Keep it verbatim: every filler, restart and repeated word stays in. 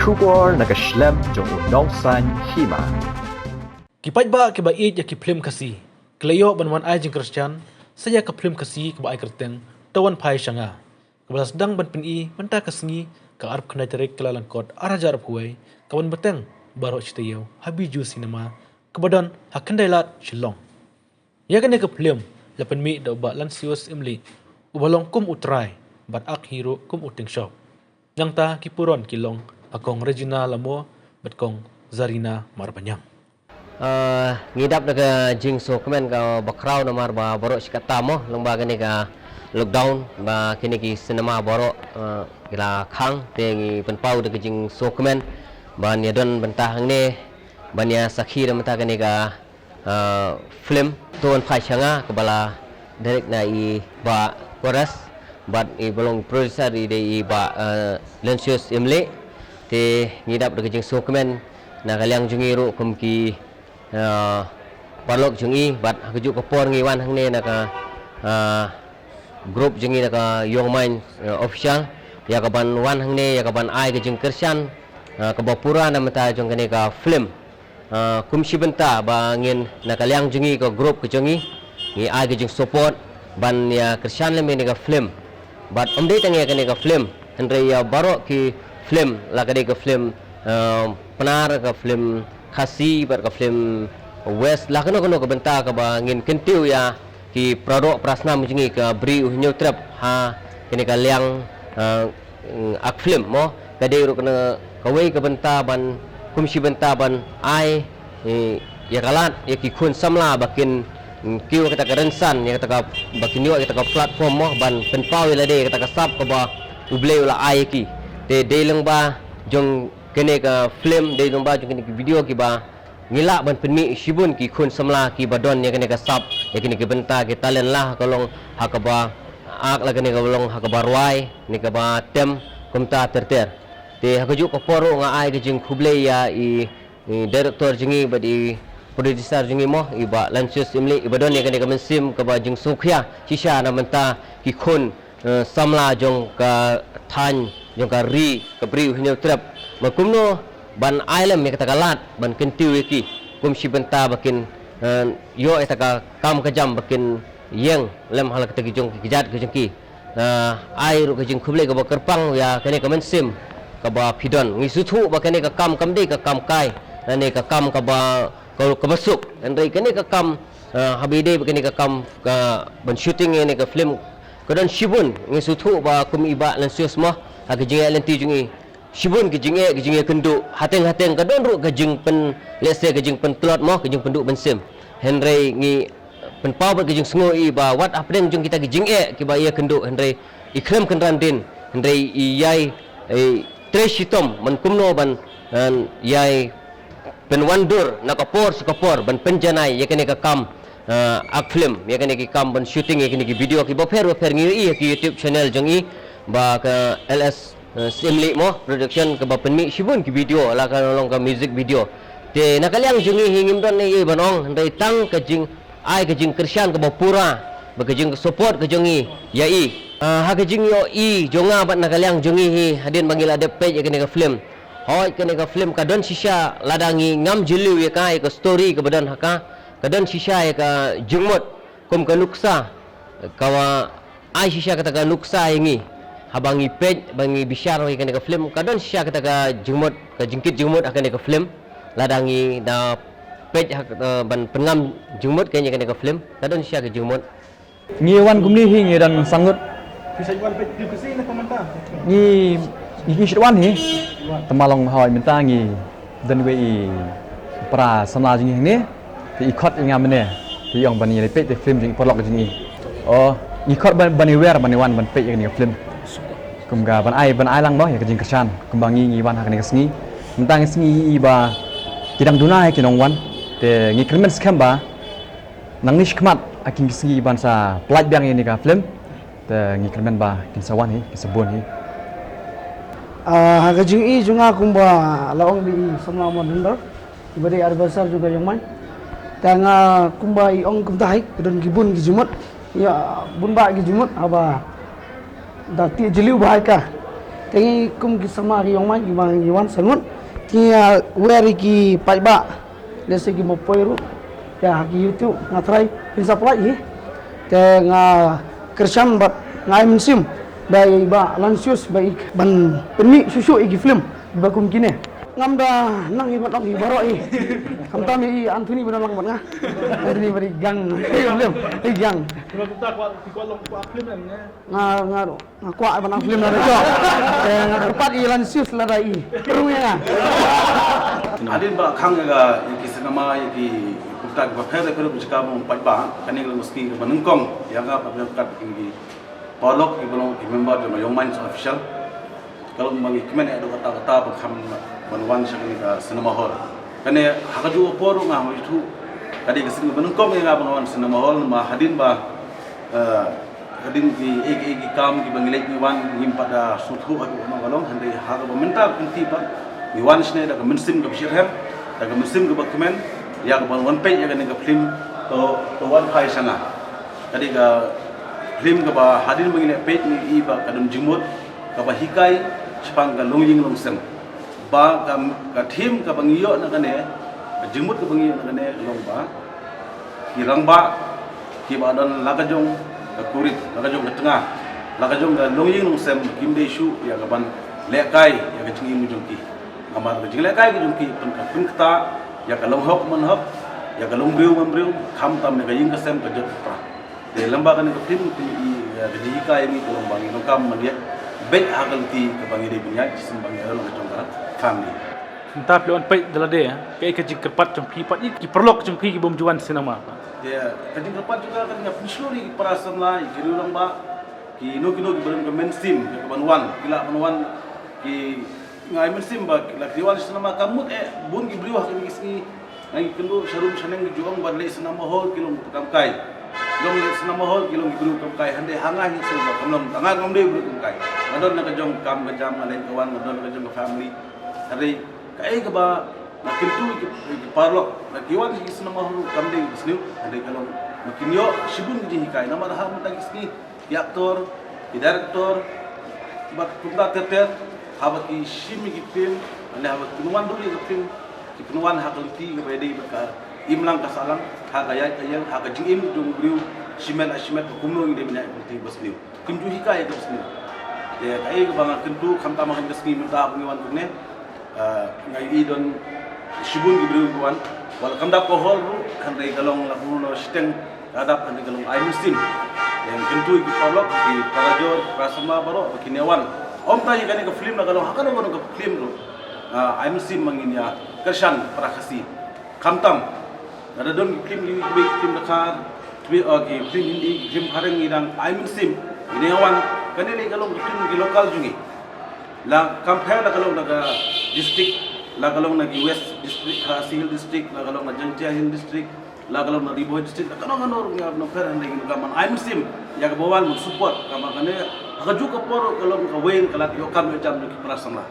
Khubor na ka shlem jong u nongsan hima. Ki paidbah kiba ïeit ïa ki phlim Khasi ki la ïoh ban wan ai jingkyrshan sa ïa ka phlim Khasi kaba ai kyrteng To Wan Phai Sha Nga, kaba la sdang ban pyni mynta ka sngi ka arphew khyndai tarik Kyllalyngkot ar hajar arphew wei, kaban bteng baroh shi taïew ha Bijou Cinema kaba don ha Khyndailad, Shillong. Ïa kane ka phlim la pynmih da u Bah Lancius Imli, uba long kum u trai bad ak hi ruh kum u tyngshop. Nangta ki puron ki long ha Kong Regina Lamor bad Kong Zarina Marbaniang. Ah, ngi dap da ka jingsngewkmen kaba khraw namar ba baroh shi katta mo lyngba kane ka lockdown ba kine ki cinema baroh, ah, ki la khang, te ngi pynpaw da ka jingsngewkmen ban ïa don bynta hangne ban ïa sakhi da bynta kane ka ah, film To Wan Phai Sha Nga kaba la direct na i Bah Koras bad i ba long producer i dei i Bah, ah, Lancius Imli. Te ngi dap da ka jingsngewkmen na ka liang jong ngi ruh kum ki, ah, paralok jong ngi bad ha kajuh ka por ngi wan hangne na ka, ah, group jong ngi na ka Young Minds, ah, Official, ïa kaban wan hangne ïa kaban ai ka jingkyrshan, ah, kaba pura na bynta jong kane ka film. Ah, kum shi bynta ba ngin na ka liang jong ngi ka group ka jong ngi, ngi ai ka jingsupport ban ïa kyrshan lem ïa kane ka film. Bad ym dei tang ïa kane ka film, hynrei ïa baroh ki film, la ka dei ka film, ah, Pnar, ka film Khasi bad ka film West, la kano kano ka bynta kaba ngin kyntiew ïa ki paradoh parasnam jong ngi ka Bri U Hynñiewtrep ha kane ka liang, ah, mm, ak film mo. Ka dei ruh kane kawei ka bynta ban, kum shi bynta ban ai, eh, ïa ka lad ïa ki khun samla ba kin, mm, kiew kata ka rynsan, ïa kata ka, ba kin ïoh ïa kata ka platform mo ban pynpaw ïa lade ïa kata ka sap kaba U Blei u la ai ïa ki. Te dei lyngba jong kane ka film, dei lyngba jong kane ka video kiba ngi lah ban pynmih shibun ki khun samla kiba don ïa kane ka sap, ïa kane ka bynta, ki talent, la ka long ha kaba ak, la kane ka long ha kaba rwai, ne kaba tem, kumta ter ter. Te ha kajuh ka por ruh nga ai ka jingkhublei ïa i, i director jong ngi bad i producer jong ngi mo, i Bah Lancius Imli, iba don ïa kane ka mynsiem kaba jingsngewkhia shisha na bynta ki khun eh, samla jong ka thaiñ, jong ka ri, ka Bri U Hynñiewtrep. Ba kumno ban ai lem ïa kata ka lad ban kyntiew ïa ki, kum shi bynta ba kin, eh, ïoh ïa kata ka kam ka jam ba kin ïeng lem ha la kata ki jong ki kjat ki jong ki. Eh, ai ruh ka jingkhublei kaba kyrpang ïa kane ka mynsiem kaba phi don. Ngi sngewthuh ba kane ka kam kam dei ka kam kai, lane ka kam kaba, ka, kaba suk. Hynrei kane ka kam, eh, haba ïadei bad kane ka kam ka ban shooting ïa kane ka film, ka don shibun, ngi sngewthuh ba kum i Bah Lancius mo, ha ka jingïaid lynti jong i, shibun ki jingeh, ki jingeh kynduh, hateng hateng ka don ruh ka jingpyn, let's say, ka jingpyntlot mo, ka jingpynduh mynsiem. Hynrei ngi pynpaw bad ka jingsngew i ba wat hapdeng jong kita ki jingeh kiba ïa kynduh, hynrei i khlem kynran dien, hynrei i ïai, i trei shitom ban kumno ban, eh, ïai pynwandur na ka por sha ka por ban pynjanai ïa kane ka kam, eh, ak film, ïa kane ki kam ban shooting, ïa kane ki video kiba pher ba pher. Ngi ïohi ha ki YouTube channel jong i ba ka L S, eh, Syiemlieh mo production kaba pynmih shibun ki video, la ka long ka music video. Te na ka liang jong ngi hi ngim don ei ei ban ong, hynrei tang ka jing ai ka jingkyrshan kaba pura bad ka jingsupport ka jong ngi ïa i. Ah, ha ka jingïohi jong nga bad na ka liang jong ngi hi, hadien ba ngi la dep peit ïa kane ka film, hooid, kane ka film ka don shisha, lada ngi ngam jylliew ïa ka, ïa ka story kaba don ha ka, ka don shisha ïa ka jingmut, kum ka nuksa, ka wa ai shisha kata ka nuksa ïa ngi. Haba ngi peit, ba ngi bishar ïa kane ka film, ka don shisha kata ka jingmut, ka jingkit jingmut ha kane ka film. Lada ngi da peit ha, eh, ban pynngam jingmut ka ïa kane ka film, ka don shisha ka jingmut. Ngi wan kumne hi ngi don san ngut. Phi sa wan peit phi kasi na ka mynta? Ngi, ngi, ngi shu wan hi. Tang ba long hooid mynta ngi don wei i para samla jong ngi hangne. Te i khot ïa nga mynne. Te i ong ban ïa peit te film jong i paralok jong ngi. Oh, ngi khot ban, ban ïa wer, ban ïa wan ban peit ïa kane ka film. Kum ka ban ai, ban ai lang mo ïa ka jingkyrshan. Kumba ngi, ngi wan ha kane ka sngi. Mynta ngi sngi i ba ki dang duna ïa ki nongwan. Te ngi kyrmen skhem ba nangne shakhmat ha kine ki sngi ban sa pynlait biang ïa kane ka film. Te ngi kyrmen ba kin sa wan hi, kin sa bun hi. Ah, ha ka jingïohi jong nga kumba la ong da i samla Mon Hynrei, iba dei adviser jong ka Young Minds. Te nga kumba i ong kumta hi, ka don ki bun ki jingmut. Ïa, bun bah ki jingmut, haba da tip jylliew bha ïa ka. Te ngi kum ki samla ki Young Minds kiba ngi wan sha ngut, te ngi ïa wer ïa ki paidbah, lehse kiba poi ruh ïa ki YouTube, nga tharai phin sa peit hi. Te nga kyrshan bad nga ai mynsiem ba i Bah Lancius ba i ban pynmih shuh shuh ïa ki film ba kum kine. Ngam da nang hi ban ong hi baroh hi. Khamtam i Anthony ba don lang bad nga. Anthony ba i gang film, i gang. Nga, nga ruh nga kwah ban ap film na jong. Eh, nga kyrpad i Lancius lada i rung ïa nga. Hadien ba khang ïa ka, ïa ki cinema, ïa ki kumta kiba pher pher, ba jaka ba paidbah, kane ka long ka sngi kaba nyngkong ïa nga ba nga kat ki paralok kiba long ki member jong ka Young Minds Official. Ka long ba ngi kmen ïa ka kata kata ba kham ban wan sha kane ka cinema hall. Kane ha kajuh ka por ruh nga hap ïathuh, ka dei ka sngi kaba nyngkong ïa nga ba nga wan cinema hall, namar hadien ba, eh, hadien ki, eh, ki, eh, ki kam kiba ngi leit ngi wan, ngim pat da sngewthuh haduh katno ka long, hynrei ha kaba mynta ka kynti pat ngi wan shane da ka mynsiem kaba shitrhem, da ka mynsiem kaba kmen ïa ka ban wan peit ïa kane ka film. To, to wan phai sha nga. Ka dei ka film kaba hadien ba ngi leit peit ngi i ba ka don jingmut kaba hikai shaphang ka longïing longsem. Ba ka, ka theme kaba ngi ïoh na kane, ka jingmut kaba ngi ïoh na kane ka long ba ki rangbah kiba don la ka jong ka kurit, la ka jong ka tnga, la ka jong ka longïing longsem, kim dei shuh ïa ka ban lehkai ïa ka jingim jong ki. Namar ka jinglehkai ka jong ki pyn, ka pynktah ïa ka long hok man hok, ïa ka long briew man briew, khamtam ïa ka ïing ka sem ka jot ka pra. Te lem bad kane ka film te i, eh, ka jinghikai ïa ngi ka long ba ngi donkam ban ïaid beit ha ka lynti kaba ngi dei ban ïaid, shisien ba ngi long ka jong ka family. Mynta phi wan peit da lade, kaei ka jingkyrpad jong phi bad ïa ki paralok jong phi ki bym ju wan cinema? Te ka jingkyrpad jong nga ka dei ban pynshlur ïa ki para samla, ïa ki rangbah, kino kino kiba don ka mynsiem ka ban wan, ki lah ban wan, ki Nga ai mynsiem ba la ki wan cinema, ka mut eh bun ki briew ha kine ki sngi. Nga ïakynduh sharum shaneng ki ju ong ba leit cinema hall ki long kam kai. Long leit cinema hall ki long ki briew kam kai. Hynrei ha nga hi shu ba kam long, nga ngam dei briew kam kai. Nga don na ka jong ka kam ka jam, nga leit ka wan, nga don na ka jong ka family. Hynrei kaei kaba nga kyntu ki, ki paralok, la ki wan ki cinema hall kam dei ki sniew. Hynrei ka long ba kin ïoh shibun ki jinghikai namar ha mynta ki sngi ki actor, ki director, bad kumta ter ter, haba ki shim ïa ki film, lane haba ki pynwan dur ïa ki film, ki pynwan ha ka lynti kaba ïadei bad ka imlang ka sahlang, ha ka ïaid ka ïeng, ha ka jingim jong u briew, shimet la shimet, ba kumno ngi dei ban ïaid ka lynti ba sniew. Kim ju hikai ïa ka ba sniew. Te kaei kaba nga kyntu, khamtam ha kane ka sngi mynta ba ngi wan kumne, Ah, nga ïohi don shibun ki briew ki wan. Wat la kam dap ka hall ruh, hynrei ka long la kumno shiteng ka dap, hynrei ka long ai mynsiem. Nga kyntu ïa ki paralok, ki para jor, para samla baroh ba kin ïa wan. Ym tang ïa kane ka film, la ka long ha kano kano ka film ruh, ah, ai mynsiem ba ngin ïa kyrshan para Khasi. Khamtam lada don ki film, ki film Dkhar, ki, ah, ki film Hindi, ki film phareng, ngi dang ai mynsiem ba ngin ïa wan. Kane lei ka long ki film ki local jong ngi. La kam pher, la ka long na ka district, la ka long na ki West District, Khasi Hills District, la ka long na Jaiñtia Hills District, la ka long na Ri Bhoi District, la ka long na Nor, ngi ap na pher, hynrei ngi donkam ban ai mynsiem ïa kaba wan ban support, kaba kane ha kajuh ka por ka long kawei ka lad ïoh kam ïoh jam jong ki para samla.